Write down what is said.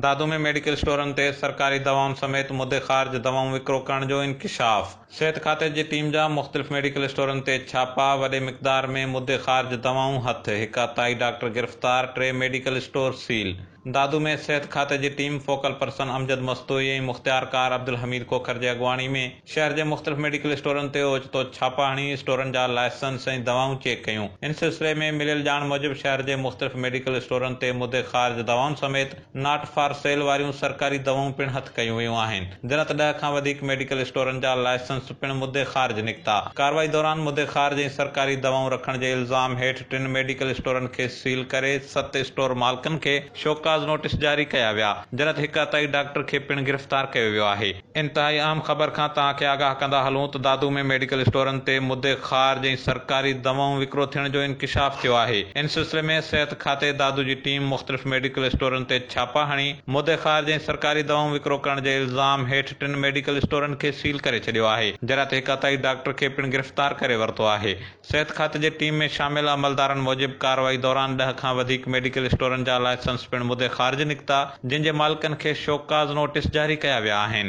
Dadu ۾ medical اسٽورن تي سرڪاري دوائن سميت مدي خارج دوائون وڪرو ڪرڻ جو انڪشاف، صحت کاتي جي ٽيم جا مختلف ميڊيڪل اسٽورن تي ڇاپا، وڏي مقدار ۾ مدي خارج دوائون هٿ، هڪ عطائي ڊاڪٽر گرفتار، ٽي ميڊيڪل اسٽور سيل. دادو ۾ صحت کاتي جي team focal person Amjad Mastoi ۽ مختيارڪار عبدالحميد کوکر جي اڳواڻي ۾ شهر جي مختلف ميڊيڪل اسٽورن تي اوچتو ڇاپا هڻي اسٽورن جا لائسنس ۽ دوائون چيڪ ڪيون. ان سلسلي ۾ مليل ڄاڻ موجب شهر جي مختلف ميڊيڪل اسٽورن تي مدي خارج دوائن سميت not for sale واريون سرڪاري دوائون پڻ هٿ ڪيون ويون آهن. جنت ڏهه کان وڌيڪ ميڊيڪل اسٽورن جا لائسنس پڻ مدي خارج نڪتا. ڪارروائي دوران مدي خارج ۽ سرڪاري دوائون رکڻ جي الزام هيٺ ٽن ميڊيڪل اسٽورن کي سيل ڪري ست اسٽور مالڪن کي شوڪاز نوٽيس جاري ڪيا ويا، جڏهن ته هڪ عطائي ڊاڪٽر کي پڻ گرفتار ڪيو ويو آهي. انتهائي اهم خبر کان توهان کي آگاهه ڪندا هلون ته دادو ۾ ميڊيڪل اسٽورن تي مدي خارج ۽ سرڪاري دوائون وڪرو ٿيڻ جو انڪشاف ٿيو آهي. ان سلسلي ۾ صحت کاتي دادو جي ٽيم مختلف ميڊيڪل اسٽورن تي ڇاپا هڻي مدي خارج ۽ سرڪاري دوائون وڪرو ڪرڻ جي الزام هيٺ ٽن ميڊيڪل اسٽورن کي سيل ڪري ڇڏيو آهي، جڏهن ته هڪ عطائي ڊاڪٽر کي پڻ گرفتار ڪري ورتو آهي. صحت کاتي جي ٽيم ۾ شامل عملدارن موجب ڪارروائي دوران ڏهه کان وڌيڪ ميڊيڪل اسٽورن جا لائسنس پڻ مدي خارج نڪتا، جن جي مالڪن کي شوڪاز نوٽيس جاري ڪيا ويا آهن.